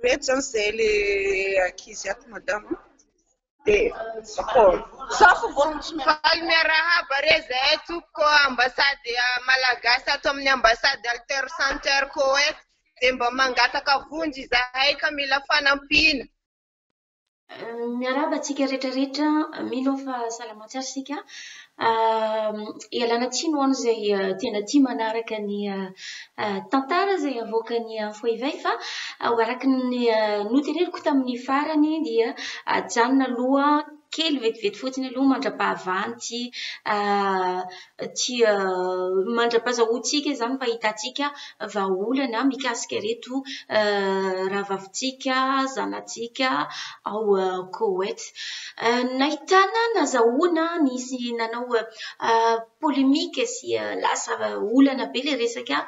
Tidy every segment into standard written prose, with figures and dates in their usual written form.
Reto zany zay le ankizy ato madama de akôry. Faly miarahaba re zahay tompoko ambassade malagasy ato amin'ny ambassade Alter Center Koweït dia mba mangataka vonjy izahay ka mila fanampiana. Miarahaba antsika rehetrarehetra, mino aho fa salama tsara isika. Ialana tsiny ho an'izay tena tia manaraka ny tantara izay avoakan'ny Info Éveil fa ho araka ny noteneniko tamin'ny farany dia ajanona aloha kely vetivety fotsiny aloha mandra-pahavan'ity ity mandra-pahazahoantsika izany mba ahitantsika vahaolana mikasika ireto rahavavintsika, zanatsika ao Koweït. Nahitana, nazahoana, nisy nanao polémique sy lasa olana be ilay resaka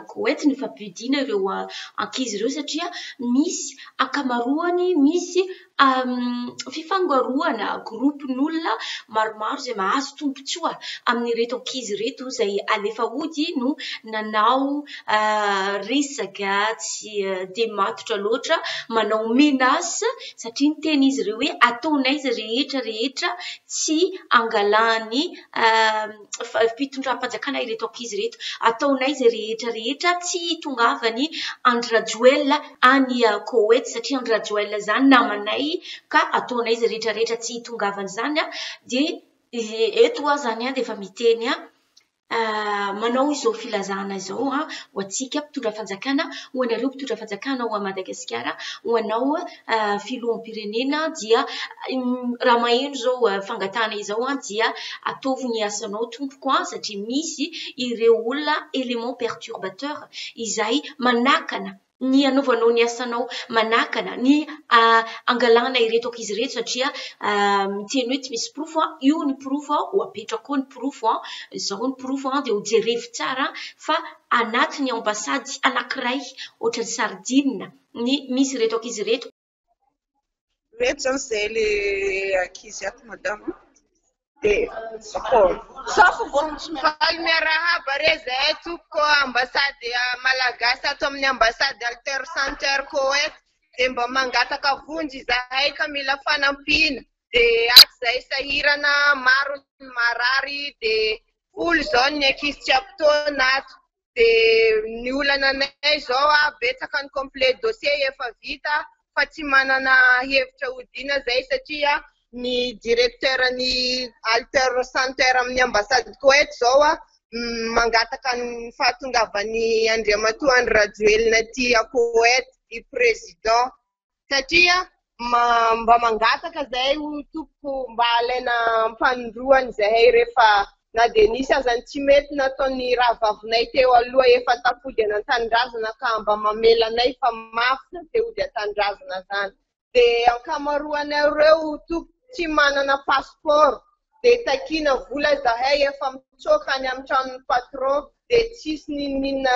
Koweït ny fampodiana ireo ankizy ireo satria misy ankamaroany misy fifangaroana groupe-n'olona maromaro izay mahazo tombontsoa amin'ireto ankizy ireto izay alefa hody no nanao resaka tsy dia matotra loatra, manao menace satria niteny izy ireo hoe ataonay izay rehetra rehetra tsy angalan'ny fitondram-panjakana ireto ankizy ireto, ataonay izay rehetra rehetra tsy hitongavan'i Andry Rajoelina any Koweït satria Andry Rajoelina izany namanay ka ataonay izay rehetra rehetra tsy hitongavan'izany. Dia eto aho izany dia efa miteny manao izao filazana izao ho antsika mpitondra fanjakana, ho anareo mpitondra fanjakana ao Madagasikara, ho anao filoham-pirenena dia raha maheno izao fangatahana izao dia ataovy ny asanao tompoko satria misy ireo olona élément perturbateur izay manakana ny hanaovanao ny asanao, manakana ny hangalana ireto ankizy ireto satria miteny hoe tsy misy porofo, io ny porofo, ho apetrako eo ny porofo, izao ny porofo dia ho jerevo tsara fa anatin'ny ambasady anankiray ohatran'ny sardine ny misy ireto ankizy ireto. Reto zany zay le ankizy ato madama dia akôry. Faly miarahaba re zahay tompoko ambassade malagasy ato amin'ny ambassade Alter Center Koweït dia mba mangataka vonjy izahay ka mila fanampiana dia ato zahay sahirana maro ny marary dia folo izao ny ankizy tsy ampy taona ato Dia ny olana anay izao a, betsaka ny complet dossier efa vita fa tsy manana hevitra hodiana zay satria ny directeur ny Alter Center amin'ny ambassade Koweït zao a mangataka ny fahatongavan'i Andriamatoa Andry Rajoelina aty à Koweït, i président. Satria mba mangataka zahay ho tompoko mba alaina ampanindroany zahay rehefa na dia nisy aza ny tsy mety nataon'ny rahavavinay teo aloha efa tafody any an-tanindrazana ka mba mamela anay fa mafy ny te hody an-tanindrazana zany. Dia ankamaroanareo tompoko tsy manana passeport dia takiana vola zahay efa mitsoaka any amin'ny tranon'ny patron dia tsisy n'inon'inona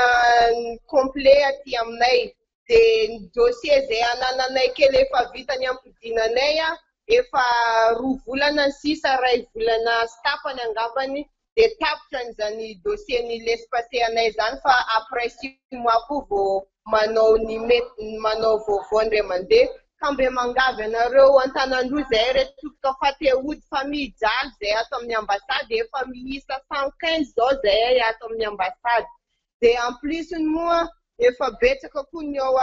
complet aty aminay. Dia ny dossier izay anananay kely efa vita ny ampodiana anay efa 2 volana ny sisa, 1 volana sy tapany angambany dia tapitra an'izany dossier ny laisse passer anay izany fa après 6 mois koa vao manao ny mety manao vaovao indray mandeha. Ka mba miangavy anareo Antanandroy izay re tompoko fa te hody fa mijaly izay ato amin'ny ambassade, efa miisa 115 izao izay ato amin'ny ambassade. Dia en plus ny moa efa betsaka koa ny ao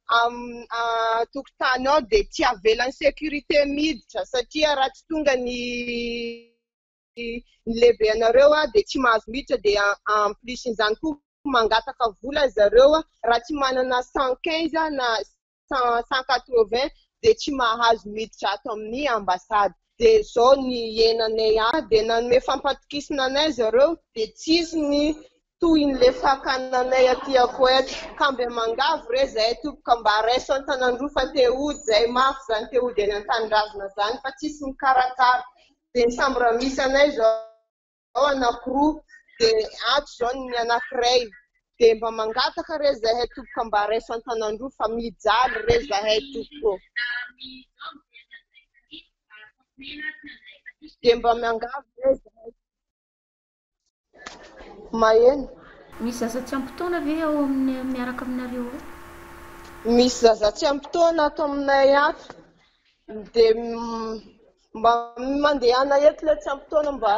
an-tokotany ao dia tsy avelan'ny sécurité miditra satria raha tsy tonga ny ny lehibe anareo dia tsy mahazo miditra dia en plus izany koa mangataka vola zareo raha tsy manana 115 na 180 dia tsy mahazo miditra ato amin'ny ambassade. Dia izao ny iainanay any dia nanome fampatokisana anay zareo dia tsisy ny tohin'ilay fakana anay aty Koety ka mba miangavy re zahay tompoko mba raiso an-tanandroa fa te hody zahay mafy zany te hody any an-tanindrazana zany fa tsisy mikarakara dia ny chambre misy anay zao anankiroa dia ato izao ny anankiray dia mba mangataka re zahay tompoko mba raiso an-tanandroa fa mijaly re zahay tompoko dia mba miangavy re zahay maheno. Misy zaza tsy ampy taona ve ao amin'ny miaraka aminareo ao? Misy zaza tsy ampy taona ato aminay ato dia mba mandehana eto ilay tsy ampy taona mba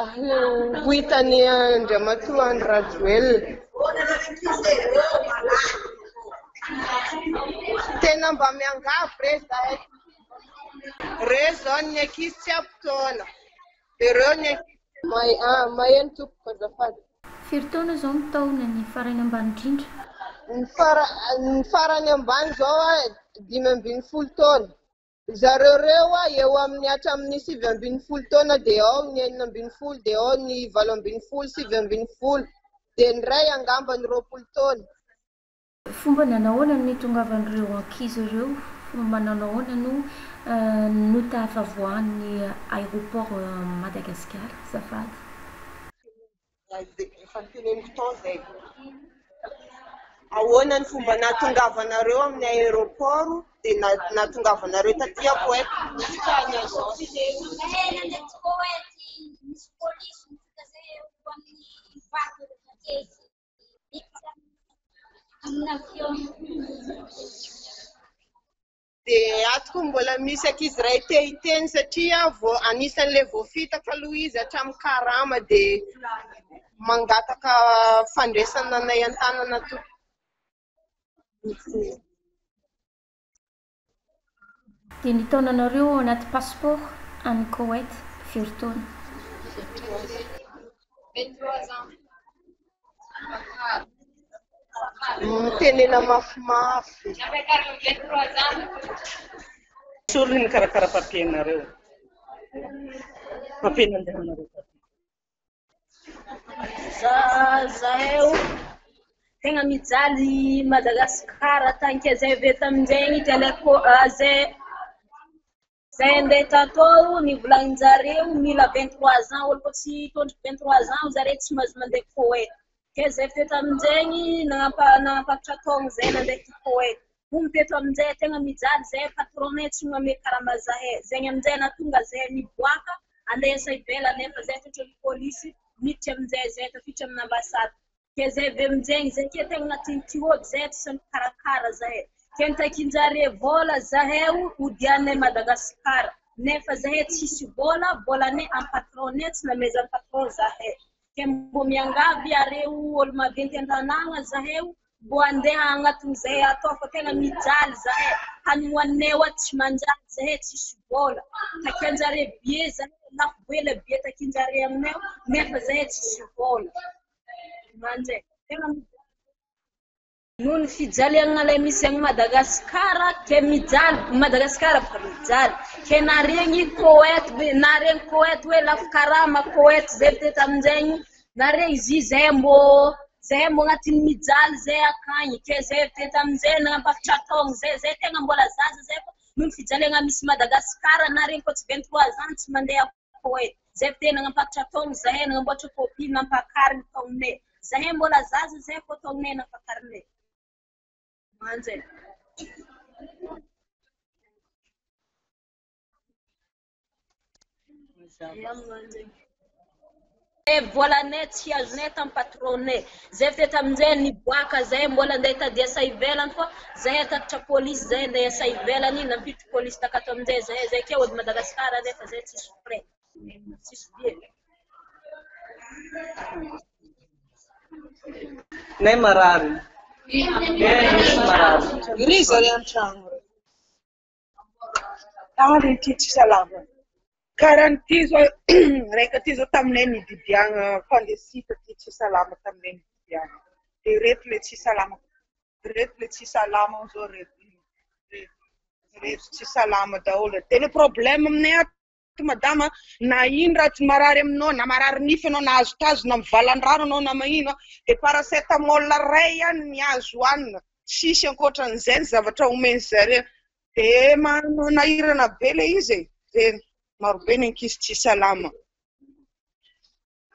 ho hitan'i Andriamatoa Andry Rajoelina. Tena mba miangavy re zahay. Reo zao ny ankizy tsy ampy taona. Dia reo ny ankizy. Maheno tompoko azafady. Firy taona izao ny taona ny farany ambany indrindra? Ny fara, ny farany ambany izao 15 taona. Zareo reo eo amin'ny hatramin'ny 19 taona dia ao ny 16 dia ao ny 18, 19 dia ny iray angamba ny 20 taona. Fomba nanahoana no nitongavan'ireo ankizy ireo? Fomba nanahoana no notafavoahan'ny aéroport Madagasikara? Azafady. Efa noteneniko tao izay. Ahoana ny fomba nahatongavanareo amin'ny aéroport dia nahatongavanareo taty Koety? Dia ato koa mbola misy ankizy iray te hiteny satria vao anisan'ilay voafitaka aloha izy hatramin'ny karama dia mangataka fandraisana anay an-tanana tompoko. Dia ny taonanareo ao anaty passeport any Koweït firy taona? Mitenena mafimafy. Misy olona mikarakara papier-nareo. Papier nandehananareo taty. Zahay tegna mijaly Madagascar tanke zay avy eto aminjegny teleko zay zay andeha tatao nivolagnin-jareo mila 23 ans olo koa tsy tondroky 23 ans zare tsy mahazo mandeha Koety ke zay avy teto aminjegny nanampatra taogno zay nandeha ty Koety hono teto aminjay tegna mijaly zay patronay tsy manome karama zahay zegny aminjay nahatonga zahay niboaka andeha hiasa ivelany nefa zay tratran'ny polisy miditra aminjay zay tafiditra amin'ny ambassade ke zay avy aminjegny zay ke tegna agnatin'ny tiôdy zay tsy samy mikarakara zahay ke nitakin-jare vola zahay hodianay Madagasikara nefa zahay tsisy vola volanay amin'ny patronay tsy namezan'ny patron zahay ke mbô miangavy areo olo maventy an-tanàgna zahay mbô andeha agnatin'izay atao fa tegna mijaly zahay hanigny hoaninay tsy manjary zahay tsisy vola takianjare billet zahay lafo be le billet takianjare aminay nefa zahay tsisy vola manjay tegna mijaly noho ny fijaliana lay misy any Madagasikara ke mijaly Madagasikara boka mijaly ke naregny Koety naregny Koety hoe lafo karama Koety zay teto aminjegny naregny izy zay mbô zay mbô agnatin'ny mijaly zay akagny ke zay teto aminjay nanampakatra taogno zay zay tegna mbola zaza zay fa noho ny fijaliana misy Madagasikara naregny koa tsy 23 ans tsy mandeha Koety zay tena nanampakatra taogno zahay nanamboatra copie nampakariny taognonay zahay mbola zaza zay fô taognonay nampakarinay manjay. Volanay tsy azonay tamin'ny patronay zay teto aminjay niboaka zahay mbola andeha hitady asa ivelany fa zahay tatitra polisy zahay andeha hiasa ivelany nampiditra polisy takato aminjay zahay zay ke hody Madagasikara nefa zahay tsisy frais tsisy billet. Nay marary. Misy marary. Iry zare an-tragno. Ary ity tsy salama. Karaha ty zao raika ty zao taminay nididiagna fandesita ty tsy salama taminay nididiagna. Dia reto le tsy salama. Reto le tsy salama zao reto. Reto tsy salama daholo. Dia le problème aminay ato madama na ino raha tsy marary aminao na marary nify anao na azo tazona mivalan-drano anao na mahino dia paracétamol ray ihany ny azo hohanina. Tsisy ankoatran'izay ny zavatra omeny zareo. Dia manahirana be le izy e. Dia marobe ny ankizy tsy salama.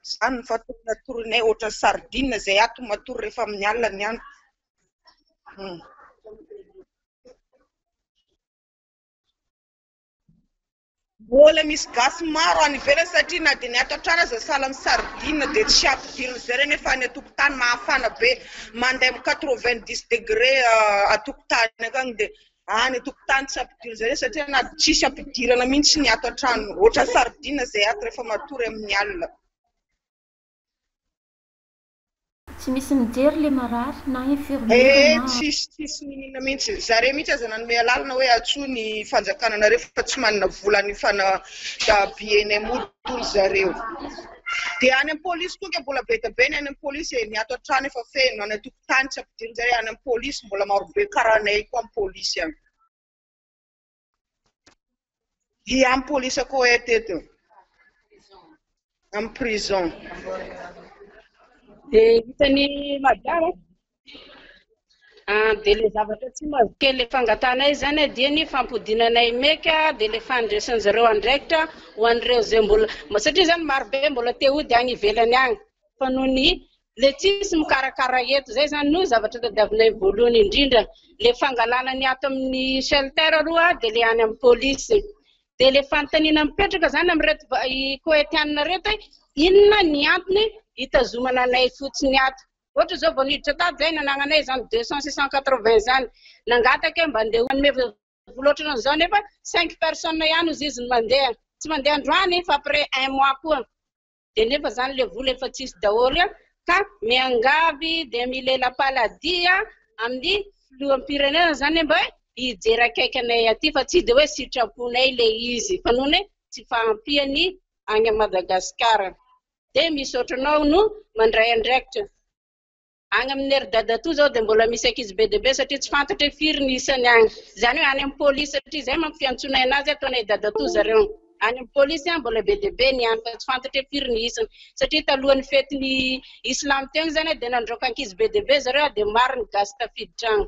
Izany ny fatorina ohatran'ny sardine izay ato matory rehefa amin'ny alina ny andro. Mbola misy gasy maro any ivelany satria na dia ny ato an-trano aza sahala amin'ny sardine dia tsy ampidirina zareo nefa any an-tokotany mahafana be mandeha amin'ny 90 degré an-tokotany akagny dia any an-tokotany tsy ampidirina zareo satria na tsisy ampidirana mihitsy ny ato an-trano ohatran'ny sardine izay ato rehefa matory amin'ny alina. Tsy misy mijery le marary na infirmière Eh na. tsisy tsisy niniana mihitsy. Zareo mihitsy aza nanome alalana hoe antsoy ny fanjakana nareo fa tsy manana vola hanefana billet-nay mody hono zareo. Dia any amin'ny polisy koa nge mbola be dia be ny any amin'ny polisy e, ny ato an-trano efa feno, any an-tokotany tsy ampidirin-jareo, any amin'ny polisy mbola marobe karaha anay koa amin'ny polisy any. Dia amin'ny polisy Koety eto. Amin'ny prison. Dia hitan'i Madama ah, dia ilay zavatra tsy mahazo kely ilay fangatanay izany dia ny fampodiana anay meka dia ilay fandraisan'ny zareo andraikitra ho an'ireo izay mbola satria izany marobe mbola te hody any ivelany any fa noho ny Le tsisy mikarakara eto zay zany no zavatra tadiavinay voalohany indrindra. Le fangalana ny ato amin'ny shelter aloha de le any amin'ny polisy. De le fanontaniana mipetraka zany amin'ireto Koetianina reto hoe inona ny antony hitazomana anay fotsiny ato. Ohatra zao vao niditra tato zay nanagnanay zany 200 680 zany. Nangataka hoe mba ndeha hanome vola ohatran'izao nefa cinq personnes ihany hozy izy no mandeha. Tsy mandeha androany fa après un mois koa. Dia nefa zany le vola efa tsisy daholo ka miangavy dia milela-paladia amin'ny filoham-pirenena zany mba hijery akaiky anay aty fa tsy dia hoe sitraponay le izy fa noho ny tsy fahampiany any Madagasikara. Dia misaotra anao no mandray andraikitra. Any amin'ny ry dadatoa izao dia mbola misy ankizy be dia be satria tsy fantatra hoe firy ny isany any. Izany hoe any amin'ny polisy satria izay manko fiantsoanay anazy ataonay dadatoa zareo. Any amin'ny polisy mbola be dia be ny any fa tsy fantatra hoe firy ny isany. Satria talohan'ny fetin'ny islam teo iny izany dia nandroaka ankizy be dia be zareo dia maro ny gasy tafiditra any.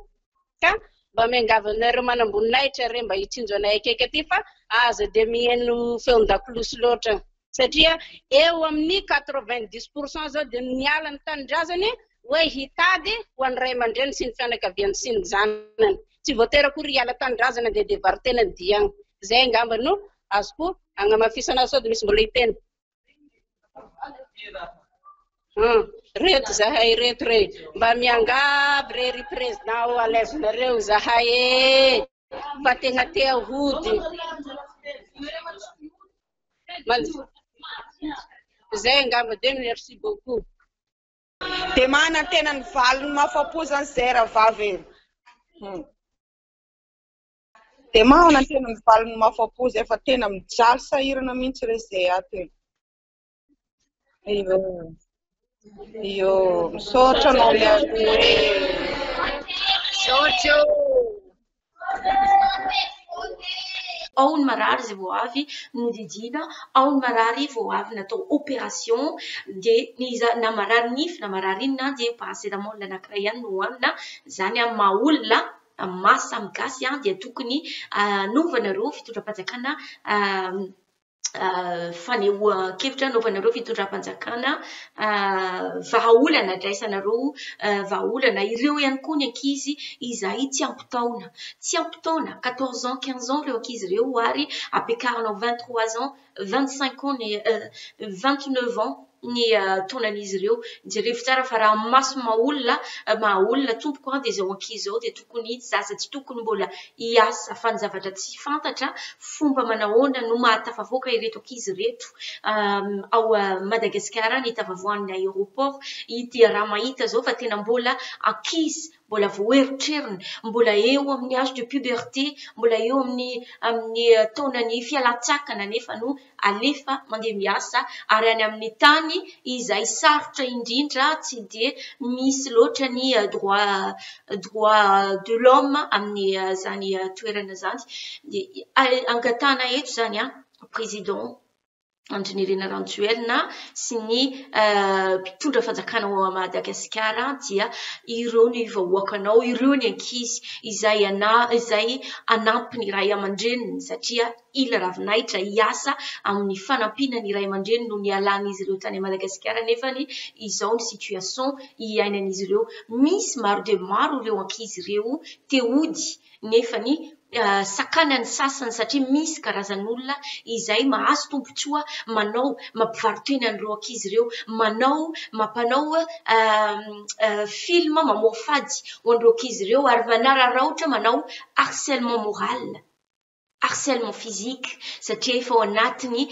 Ka mba miangavy anareo manamboninahitra re mba hitsinjo anay akaiky aty fa aza dia mihaino feon-dakolosy loatra satria eo amin'ny 90 pourcent zao dia miala ny tanindrazany hoe hitady ho an'ny ray aman-dreny sy ny fianakaviany sy ny zanany. Tsy voatery akory hiala tanindrazana dia dia varo-tena ny dia agny. Zay angamba no azoko agnamafisana azy sao dia misy mbola hiteny. Reto zahay reto re, mba miangavy re ry président o alaizinareo zahay e, fa tegna te hody. Zay angamba de merci beaucoup. De manantena ny valiny mahafapo zany zay rahavavy e. Dia manantena ny valiny mahafapo zay fa tena mijaly sahirana mihitsy re zay ato e. Iyo. Iyo, misaotra anao mialoha e. Misaotra ô. Ao ny marary izay vao avy nodidiana, ao ny marary vao avy natao opération, dia ny na marary nify na marary inona dia paracétamol anankiray ihany no hohanina, izany amin'ny maha olona Amin'ny maha samy gasy dia tokony hanaovanareo fitondram-panjakana fanehoan-kevitra, hanaovanareo fitondram-panjakana vahaolana, andraisanareo vahaolana. Ireo ihany koa ny ankizy izay tsy ampy taona, tsy ampy taona, 14 ans, 15 ans ireo ankizy ireo ary ampiakarina ho 23 ans, 25 ans ny 29 ans ny taonan'izy ireo. Jerevo tsara fa raha amin'ny maso maha olona, maha olona tompoko an, dia izao ankizy izao dia tokony zaza tsy tokony mbola hiasa fa ny zavatra tsy fantatra fomba manahoana no mahatafavoaka ireto ankizy ireto ao Madagasikara ny tafavoahan'ny aéroport. Ity raha mahita izao fa tena mbola ankizy mbola vao erotrerony, mbola eo amin'ny âge de puberté, mbola eo amin'ny amin'ny taonan'ny fialan-tsakana nefa no alefa mandeha miasa ary any amin'ny tany izay sarotra indrindra tsy dia misy loatra ny droit droit de l'homme amin'izany toerana izany. Dia angatahana eto izany an, président Andry Nirina Rajoelina sy ny mpitondra fanjakana ao Madagasikara dia ireo ny vahoakanao, ireo ny ankizy izay izay hanampy ny ray aman-dreniny satria hila ravinahitra hiasa amin'ny fanampiana ny ray aman-dreniny no nialan'izy ireo tany Madagasikara nefa izao ny situation iainan'izy ireo. Misy maro dia maro ireo ankizy ireo te hody. nefa ny sakanan'ny sasany satria misy karazan'olona izay mahazo tombontsoa manao mampivaro-tena an'ireo ankizy ireo, manao mampanao film mamoafady ho an'ireo ankizy ireo ary manararaotra manao harcèlement moral, harcèlement physique satria efa ao anatin'ny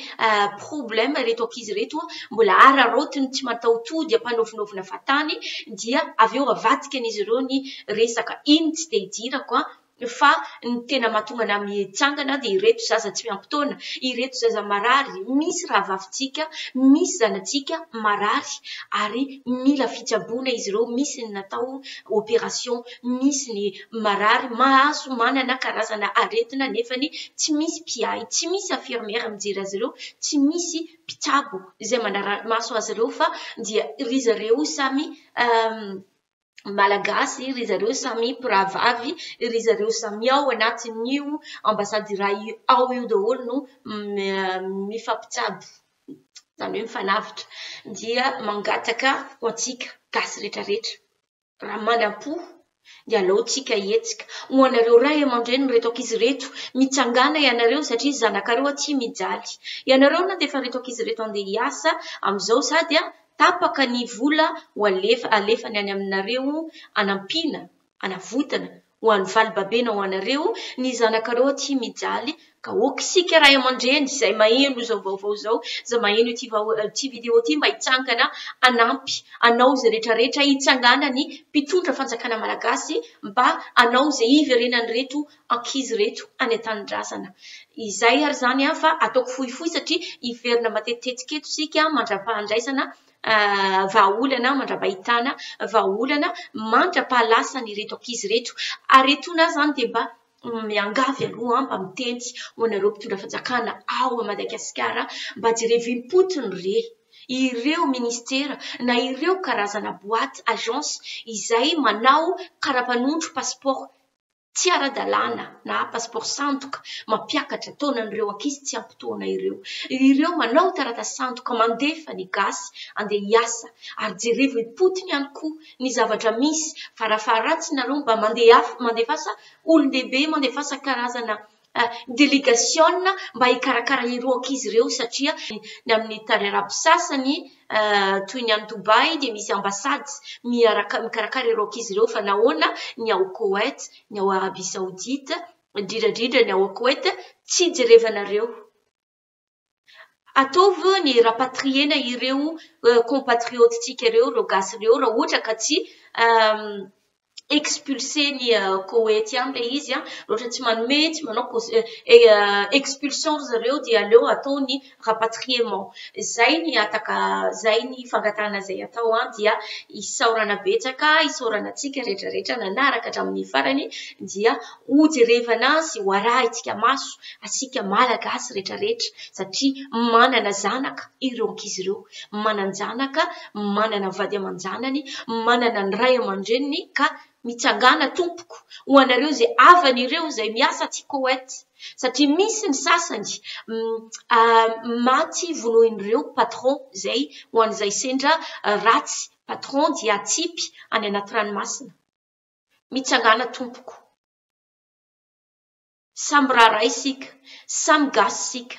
problème ireto ankizy ireto, mbola araraotiny tsy mataho-tody ampanaovinaovina fahatany dia avy eo avadika an'izy ireo ny resaka. Iny tsy dia idirako an, fa ny tena mahatonga anà mitsangana dia ireto zaza tsy miampy taona, ireto zaza marary, misy rahavavintsika, misy zanatsika marary ary mila fitsaboana izy ireo, misy ny natao opération, misy ny marary mahazo manana karazana aretina nefany tsy misy mpiahy, tsy misy infirmière mijery azy ireo, tsy misy mpitsabo izay manara-maso azy ireo fa dia ry zareo samy Malagasy, ry zareo samy mpirahavavy, ry zareo samy ao anatin'io ambasady iray ao io daholo no mifampitsabo, izany hoe mifanavotra, dia mangataka ho antsika gasy rehetrarehetra, raha manam-po dia alao tsika hihetsika. Ho anareo ray aman-dreny ireto ankizy ireto, mitsangàna ianareo satria zanakareo aty mijaly. Ianareo nandefa ireto ankizy ireto handeha hiasa amin'izao sady tapaka ny vola ho alefa alefany any aminareo hanampiana, hanavotana, ho an'ny valibabena ho anareo, ny zanakareo aty mijaly ka ok isika ray aman-dreny izay maheno izao vaovao izao, izay maheno ity vao ity vidéo ity mba hitsangana hanampy hanao izay rehetra rehetra hitsanganany mpitondra fanjakana malagasy mba hanao izay hiverenan'ireto ankizy ireto any an-tanindrazana. Izay ary izany an fa ataoko fohifohy satria hiverina matetitetika eto isika mandra-pahandraisana vahaolana, mandra-pahitana vahaolana, mandra-pahalasan'ireto ankizy ireto. Ary etoana aho izany dia mba miangavy aloha mba miteny ho anareo mpitondra fanjakana ao Madagasikara mba jerevo im-potony re ireo ministera na ireo karazana boite, agence izay manao kara-panondro, passeport tsy ara-dalàna na passeport sandoka mampiakatra taonan'ireo ankizy tsy ampy taona ireo. Ireo manao taratasy sandoka mandefa ny gasy andeha hiasa ary jerevo im-potony ihany koa ny zavatra misy farafaharatsiny nareo mba mandeha mandefasa olon-dehibe mandefasa karazana delegasiona mba hikarakara ireo ankizy ireo satria ny amin'ny tany arabo sasany toy ny any Dubaï dia misy ambasady miaraka mikarakara ireo ankizy ireo fa nahoana ny ao Koweït ny ao Arabie Saoudite indrindra indrindra ny ao Koweït tsy jerevanareo. Ataovy ny rapatrier-na ireo compatriotes-tsika ireo, ireo gasy ireo raha ohatra ka tsy expulser ny Koety ihany ilay izy an, raha ohatra tsy manome, tsy manao expulsion ry zareo dia aleo atao ny rapatriement. Izay ny hataka, izay ny fangatahana izay atao an, dia isaorana betsaka, isaorana antsika rehetra rehetra nanaraka hatramin'ny farany dia hojerevana sy ho arahintsika maso asika Malagasy rehetra rehetra satria manana zanaka ireo ankizy ireo, manan-janaka, manana vady aman-janany, manana ny ray aman-dreniny ka mitsangàna tompoko ho anareo izay havany ireo izay miasa aty Koweït satria misy ny sasany maty vonoin'ireo patron izay ho an'izay sendra ratsy patron dia atsipy any anaty ranomasina. Mitsangàna tompoko. Samy raharaha isika, samy gasy isika,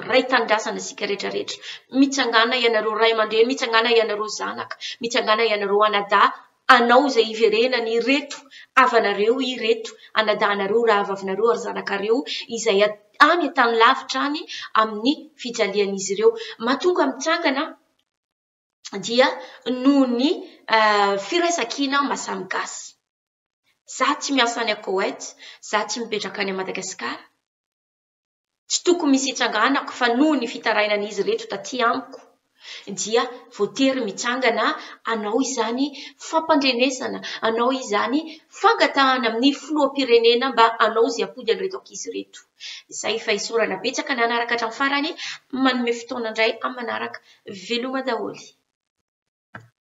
ray tanindrazana isika rehetra rehetra. Mitsangàna ianareo ray aman-dreny, mitsangàna ianareo zanaka, mitsangàna ianareo anadahy, anao izay hiverenany ireto havanareo ireto, anadahinareo, rahavavinareo ary zanakareo izay any an-tany lavitra any amin'ny fijalian'izy ireo. Mahatonga mitsangana dia noho ny firaisankina maha samy gasy. Za tsy miasa any Koweït, za tsy mipetraka any Madagasikara. Tsy tokony misy hitsanganako fa noho ny fitarainan'izy ireto taty amiko dia voatery mitsangana hanao izany fampandrenesana, hanao izany fangatahana amin'ny filoham-pirenena mba hanao izay hampody an'ireto ankizy ireto. Izay fa isaorana betsaka nanaraka hatramin'ny farany, manome fotoana indray amin'ny manaraka. Veloma daholo.